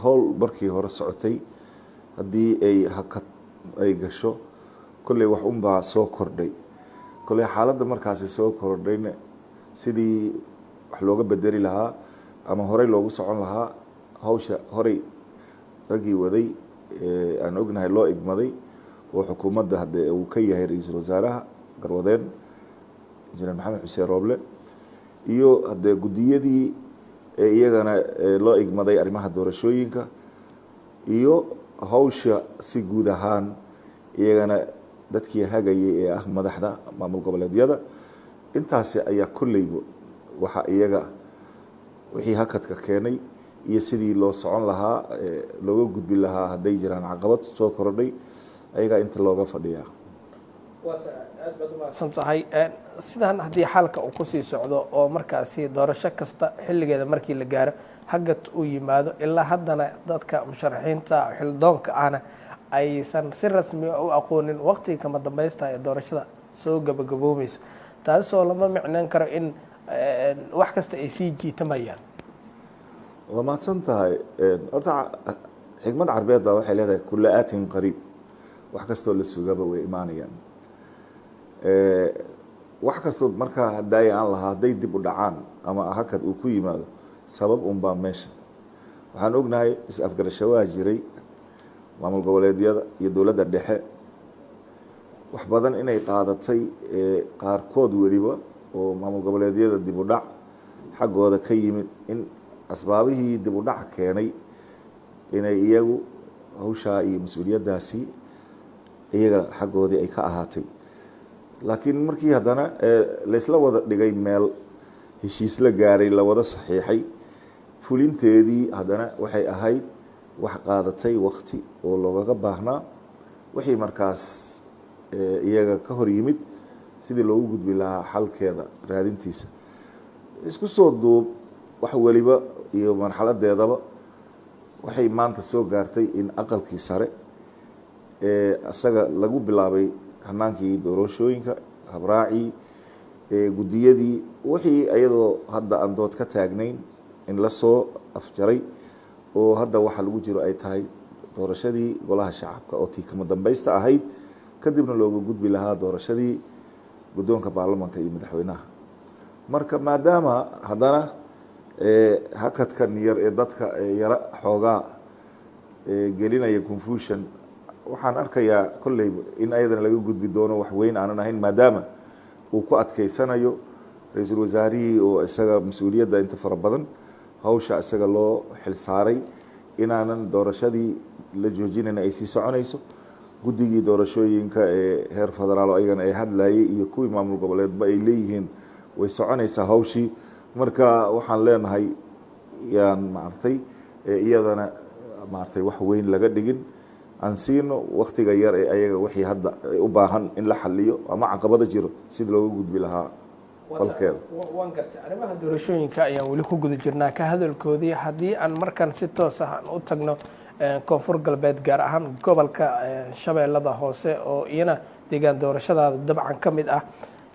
Howl markii hore socotay haddii ay hakad ay gasho, kolley wax unbaa soo kordhay. Kolley xaaladda markaasi soo kordhayna sidii wax looga bedeli lahaa ama horey loogu socon lahaa hawsha horey raggii waday aan ognahay loo igmaday, oo xukuumadda haddee uu ka yahay ra-iisul wasaaraha garwadeen Injineer Maxamed Xuseen Rooble, iyo haddee guddiyadii iyagana loo igmaday arrimaha doorashooyinka iyo hawsha si guud ahaan iyagana dadkii hagayay ee ah madaxda maamul goboleedyada. Intaasi ayaa kolleyba waxa iyaga wixii hakadka keenay iyo sidii loo socon lahaa, looga gudbi lahaa hadday jiraan caqabad soo korodhay, ayagaa inta looga fadhiyaa. Aad baad umahadsan tahay. Sidan haddii xaalka uu kusii socdo oo markaasi doorasho kasta xilligeeda markii la gaaro hagad uu yimaado, ilaa haddana dadka musharaxiinta xildoonka ahna aysan si rasmi u aqoonin waqtiga kama dambaysta ee doorashada soo gabagaboomayso, taasoo lama micneyn karo in wax kasta ay sii jiitamayaan? Waa mahadsan tahay. Horta xikmad Carbeed baa waxay leedahay kulla aatin qariib, wax kastoo la sugaba way imaanayaan. Wax kastoo markaa hadaaya aan lahaa hadday dib u dhacaan ama hakad uu ku yimaado, sabab unbaa meesha. Waxaan ognahay is-afgarasho waa jiray maamul goboleedyada iyo dowladda dhexe, wax badan inay qaadatay qaarkood weliba oo maamul goboleedyada dib u dhac xaggooda ka yimid, in asbaabihii dib u dhac keenay inay iyagu hawshaa iyo mas-uuliyaddaasi iyaga xaggoodii ay ka ahaatay. Laakiin markii haddana laysla wada dhigay meel, heshiis la gaaray, la wada saxiixay, fulinteedii haddana waxay ahayd wax qaadatay wakti oo loogaga baahnaa wixii markaas iyaga ka hor yimid sidii loogu gudbi lahaa xalkeeda raadintiisa. Isku soo duub, wax weliba iyo marxaladeedaba waxay maanta soo gaartay in aqalkii sare ee isaga lagu bilaabay hanaankii doorashooyinka, habraacii, guddiyadii, wixii iyadoo hadda aan dood ka taagnayn in lasoo afjaray, oo hadda waxa lagu jiro ay tahay doorashadii golaha shacabka oo tii kama dambaysta ahayd, kadibna looga gudbi lahaa doorashadii guddoonka baarlamanka iyo madaxweynaha. Marka maadaama haddana hakadkan yar ee dadka yaro xoogaa gelinaya confusion, waxaan arkayaa kolleyba in ayadana laga gudbi doono, wax weyn aanan ahayn, maadaama uu ku adkeysanayo ra-iisul wasaarihii oo isaga mas-uuliyadda inta fara badan hawsha isaga loo xilsaaray inaanan doorashadii la joojinayna, ay sii soconayso. Guddigii doorashooyinka ee heer federaal oo ayagana ay hadlayay iyo kuwii maamul goboleedba ay leeyihiin way soconaysaa hawshii. Marka waxaan leenahay yaan maaragtay iyadana maaragtay wax weyn laga dhigin, aan siino waktiga yar ee ayaga wixii hadda u baahan in la xaliyo ama caqabada jiro sidii looga gudbi lahaa falkeeda. Waan gartay. Arrimaha doorashooyinka ayaan weli ku guda jirnaa ka hadalkoodii. Haddii aan markan si toos ah aan u tagno Koonfur Galbeed, gaar ahaan gobolka Shabeellada Hoose oo iyana deegaan doorashadaada dabcan ka mid ah,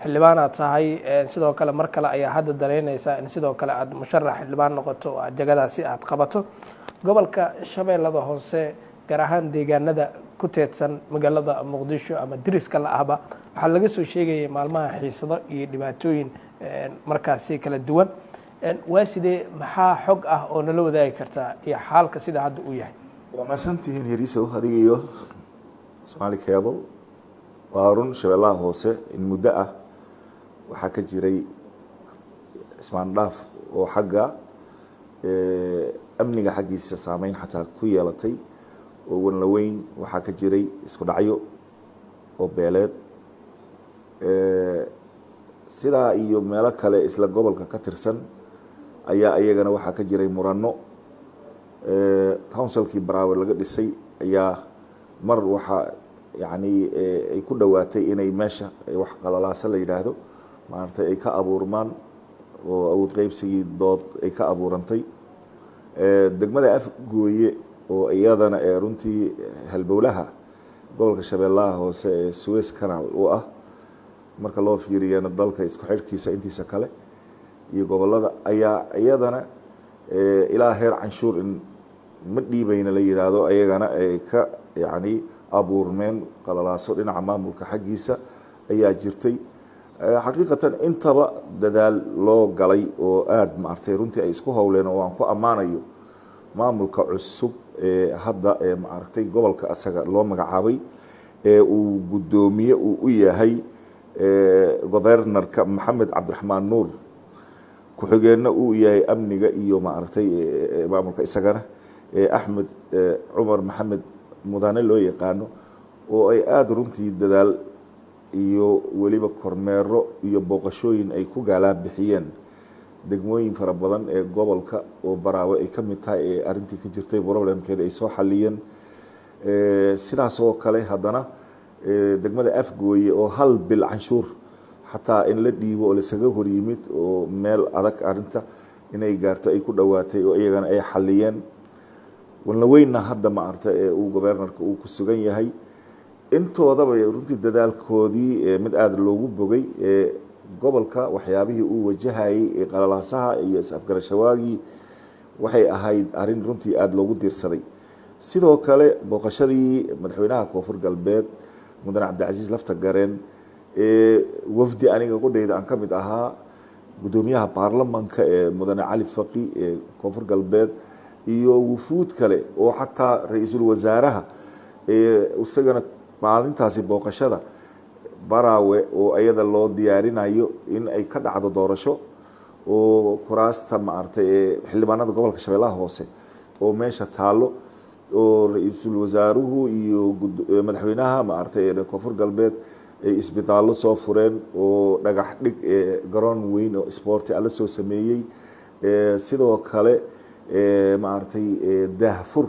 xildhibaanaad tahay, sidoo kale mar kale ayaa hadda danaynaysaa in sidoo kale aad musharax xildhibaan noqoto oo aad jagadaasi aad qabato. Gobolka Shabeellada Hoose, gaar ahaan deegaanada ku teedsan magaalada Muqdisho ama deriska la ahba, waxaa laga soo sheegayay maalmaha xiisado iyo dhibaatooyin markaasi kala duwan. Waa sidee? Maxaa xog ah oo nala wadaagi kartaa iyo xaalka sida hadda uu yahay? Waa mahadsantihiin Yariisow, adiga iyo Somali Cable. Waa run, Shabeellaha Hoose in muddo ah waxaa ka jiray ismaandhaaf oo xagga amniga xaggiisa saameyn xataa ku yeelatay, oo wanlaweyn waxaa ka jiray isku dhacyo oo beeleed sidaa, iyo meelo kale isla gobolka ka tirsan ayaa iyagana waxaa ka jiray murano. Councilkii Baraawe laga dhisay ayaa mar waxaa yacni ay ku dhowaatay inay meesha wax qalalaasa la yidhaahdo maaragtay ay ka abuurmaan, oo awood qeybsigii dood ay ka abuurantay. Degmada Afgooye oo iyadana ee runtii halbowlaha gobolka Shabeellaha Hoose ee Suez Canal u ah marka loo fiiriyana dalka isku xidhkiisa intiisa kale iyo gobolada, ayaa iyadana ilaa heer canshuur in Ma dhiibayna la yidhaahdo, ayagana ay ka yacni abuurmeen qalalaaso dhinaca maamulka xaggiisa ayaa jirtay. Xaqiiqatan intaba dadaal loo galay oo aada maaragtay runtii ay isku howleen oo aan ku ammaanayo maamulka cusub ee hadda ee maaragtay gobolka asaga loo magacaabay ee uu guddoomiye uu u yahay governorka Maxamed Cabdiraxmaan Nuur, ku-xigeenna uu yahay amniga iyo maaragtay maamulka isagana Axmed Cumar Maxamed Mudane loo yaqaano, oo ay aada runtii dadaal iyo weliba kormeero iyo booqashooyin ay ku gaalaa bixiyeen degmooyin fara badan ee gobolka oo Baraawe ay ka mid tahay ee arrintii ka jirtay problemkeeda ay soo xaliyeen. Sidaas oo kale haddana degmada Afgooye oo hal bil canshuur xataa in la dhiibo oo lasaga hor yimid oo meel adag arrinta inay gaarto ay ku dhowaatay oo iyagana ay xaliyeen. Walnaweynna hadda maaragta ee uu governorka uu ku sugan yahay, intoodaba runtii dadaalkoodii mid aada loogu bogay ee gobolka waxyaabihii uu wajahayay ee qalalaasaha iyo is-afgarashawaagii waxay ahayd arrin runtii aada loogu diirsaday. Sidoo kale booqashadii madaxweynaha Koonfur Galbeed mudane Cabdicasiis Lafta Gareen ee wafdi aniga qudheyda aan ka mid ahaa, guddoomiyaha baarlamanka ee mudane Cali Faqi ee Koonfur Galbeed iyo wufuud kale oo xataa ra-iisul wasaaraha ee isagana maalintaasi booqashada Baraawe oo iyada loo diyaarinayo in ay ka dhacdo doorasho oo kuraasta maaragtay ee xildhibaanada gobolka Shabeellaha Hoose oo meesha taalo, oo ra-iisul wasaaruhu iyo madaxweynaha maaragtay ee Koonfur Galbeed ay isbitaallo soo fureen oo dhagax dhig ee garoon weyn oo isboorti alla soo sameeyey. Sidoo kale maaragtay daahfur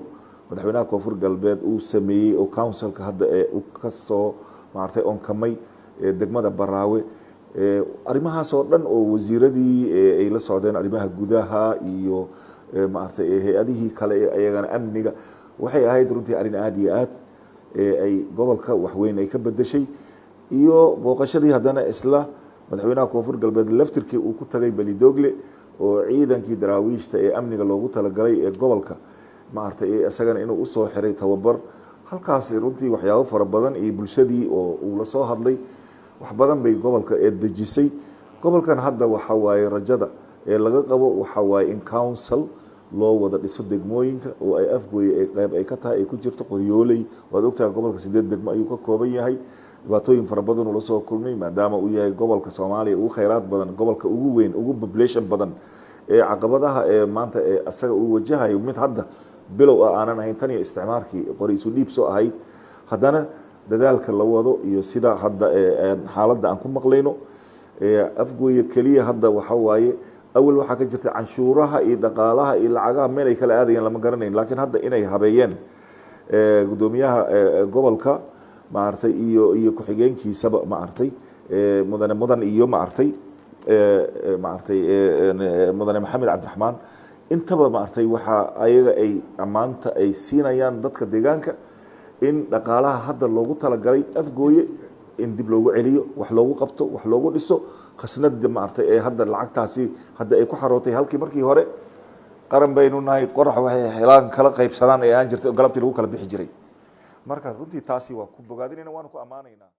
madaxweynaha Koonfur Galbeed uu sameeyey oo councilka hadda ee u kasoo maaragtay onkamay degmada Baraawe, arrimahaas oo dhan oo wasiiradii ay la socdeen arrimaha gudaha iyo maaragtay hay-adihii kale ee ayagana amniga, waxay ahayd runtii arrin aada iyo aad ay gobolka waxweyn ay ka bedeshay. Iyo booqashadii haddana isla madaxweynaha Koonfur Galbeed laftirkii uu ku tagay Belidogle oo ciidankii daraawiishta ee amniga loogu talagalay ee gobolka maaragtay isagana inuu usoo xiray tababar halkaasi, runtii waxyaabo fara badan iyo bulshadii oo uu la soo hadlay wax badan bay gobolka ee dejisay. Gobolkan hadda waxa waaye rajada ee laga qabo waxa waaye in council loo wada dhiso degmooyinka oo ay Afgooye ay qayb ay ka tahay ay ku jirto Qoryooley. Waad ogtahay gobolka 8 degmo ayuu ka kooban yahay, dhibaatooyin fara badan uu la soo kulmay maadaama uu yahay gobolka Soomaaliya ugu khayraad badan, gobolka ugu weyn, ugu population badan ee caqabadaha ee maanta ee asaga uu wajahayo mid hadda bilow ah aanan ahayn, tan iyo isticmaarkii qori isu dhiib soo ahayd. Haddana dadaalka la wado iyo sida hadda xaaladda aan ku maqlayno, Afgooye keliya hadda waxa waaye awal waxaa ka jirta canshuuraha iyo dhaqaalaha iyo lacagaha meel ay kala aadayeen lama garanayn, laakiin hadda inay habeeyeen guddoomiyaha gobolka maaragtay iyo ku-xigeenkiisaba maaragtay mudane Mudan iyo maaragtay maaragtay mudane Maxamed Cabdiraxmaan, intaba maaragtay waxaa ayaga ay ammaanta ay siinayaan dadka deegaanka in dhaqaalaha hadda loogu talagalay Afgooye in dib loogu celiyo, wax loogu qabto, wax loogu dhiso khasnada maaragtay ee hadda lacagtaasi hadda ay ku xarootay halkii markii hore qaran baynu nahay qorax waxay helaan kala qaybsadaan ee aan jirtay oo galabtii lagu kala bixi jiray. Marka runtii taasi waa ku bogaadinayna waanu ku ammaanaynaa.